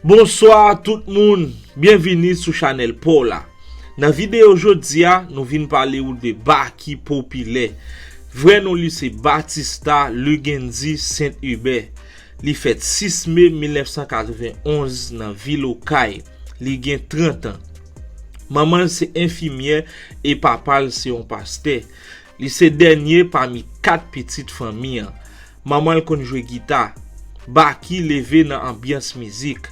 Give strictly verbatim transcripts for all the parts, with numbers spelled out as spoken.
Bonswa tout moun, byenvini sou chanèl pa w la. Nan videyo jodi a, nou vin pale w de Baky Popilè. Vrè non li se Batista Luguendy Saint Hubert. Li fèt sis me mil nèf san katrevenn onz nan vil Okay. Li gen trant an. Manman l se enfimyè e papa l se yon pastè. Li se dènye pami kat pitit fanmi an. Manman l konn jwe gita. Baky leve nan anbyans mizik.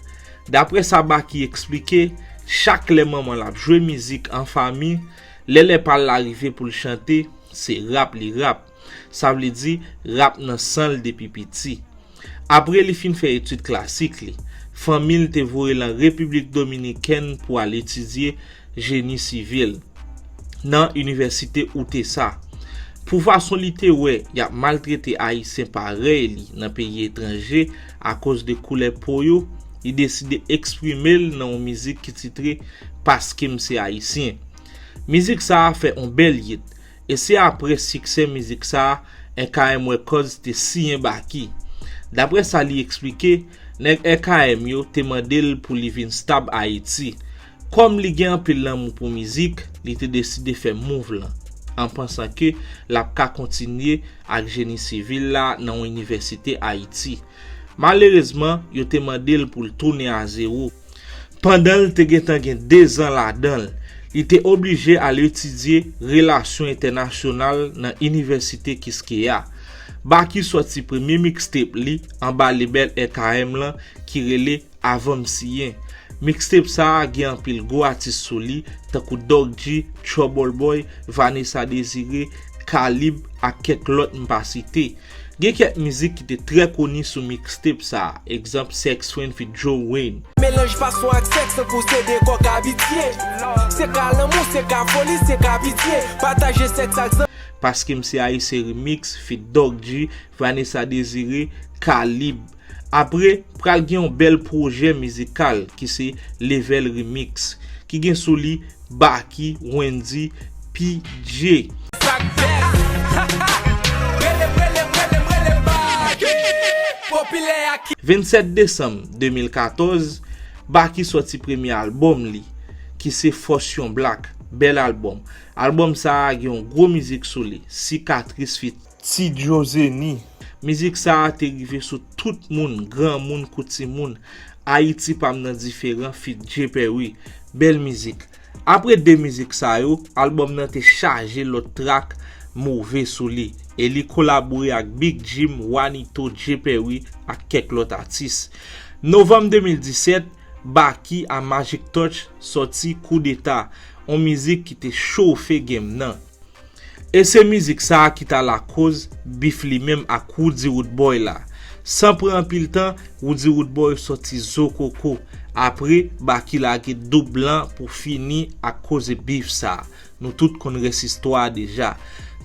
Daprè sa Baky eksplike, chak lè manman l ap jwe mizik an fanmi, lè lè pa l la rive pou l chante, se rap li rap. Sa vle di rap nan san l depi piti. Apre li fin fè etid klasik li, fanmi l te voye l an Repiblik Dominikèn pou al etidye jeni sivil nan Inivèsite UTESA. Pou fason li te wè y ap maltrete Ayisyen parèy li nan peyi etranje akoz de koulè po yo, li deside eksprime l nan yon mizik ki titre Paske m se Ayisyen. Mizik sa a fè yon bèl yit, e se apre siksè mizik sa a, R K M Records te siyen Baky. Daprè sa li eksplike, nèg R K M yo te mande l pou li vin stab Ayiti. Kòm li gen anpil lanmou pou mizik, li te deside fè mouv lan, an pansan ke l ap ka kontinye ak jeni sivil la nan yon inivèsite Ayiti. Malerezman, yo te mande l pou l tounen a zewo. Pandan l te gentan gen dezan ladan l, li te oblije al etidye relasyon entènasyonal nan Inivèsite Kiskeya. Baky sòti premye mixtape li anba lebèl R K M lan ki rele Avan M Siyen. Mixtape sa a gen anpil gwo atis sou li, tankou Doc G, Trouble Boy, Vanessa Désiré, Kalib ak kèk lòt m pa site. Gen kèk mizik ki te trè koni sou mixtape sa a, egzanp Sex Friend feat Joe Wayne. Melanj fason ak sèks tankou se de kòk abitye. Se ka lanmou, se ka foli, se ka pitye. Pataje sèks ak zanmi. Paske M Se Ayisyen remix feat Doc G, Vanessa Désiré, Kalib. Apre, pral gen yon bèl pwojè mizikal ki se Level Remix, ki gen sou li Baky, Wendy, P J. Sa k fèt? Rele m, rele m, rele m, rele m Baky. Popilè a ki. Vennsèt desanm de mil katòz, Baky sòti premye albòm li, ki se Fòs Yon Black, bèl albòm. Albòm sa a gen yon gwo mizik sou li, Sikatris feat. Ti Djo Zeni. Mizik sa a te rive sou tout moun, granmoun kou timoun. Ayiti pa m nan diferan feat Dje Perry. Bèl mizik. Apre de mizik sa yo, albòm nan te chaje lòt trak move sou li, e li kolabore ak Big Jim, Wanito, Dje Perry ak kèk lòt atis. Novanm de mil disèt, Baky a Magic Touch sòti Koudeta, yon mizik ki te chofe game nan. E se mizik sa a ki ta lakoz bif li menm ak Roody Roodboy la. San pran anpil tan, Roody Roodboy sòti Zo Koko. Apre, Baky lage Doub Blan pou fini ak koze bif sa a. Nou tout konn rès istwa a deja.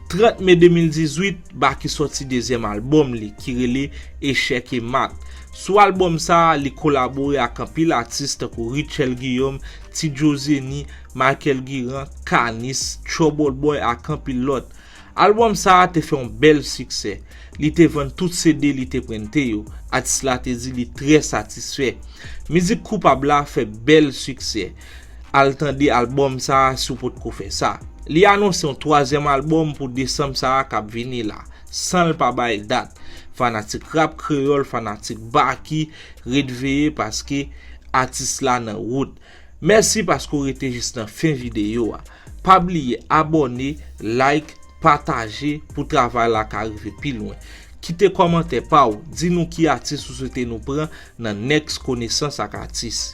Trant me de mil dizuit, Baky sòti dezyèm albòm li ki rele Echèk e Mat. Sou albòm sa a, li kolabore ak anpil atis tankou Rutshelle Guillaume, Ti Djo Zeni, Michael Guirand, Kanis, Trouble Boy ak anpil lòt. Albòm sa a te fè yon bèl siksè. Li te vann tout C D li te prente yo. Atis la te di li trè satisfè. Mizik Koupab la fè bèl siksè. Al tande albòm sa a si w potko fè sa. Li anonse yon twazyèm albòm pou desanm sa a k ap vini la, san l pa bay dat. Fanatik rap kreyòl, fanatik Baky, ret veye paske atis la nan wout. Mèsi paske w rete jis nan fen videyo a. Pa bliye abòne, like, pataje pou travay la ka rive pi lwen. Kite kòmantè pa w, di nou ki atis ou swete nou pran nan next Konesans ak Atis.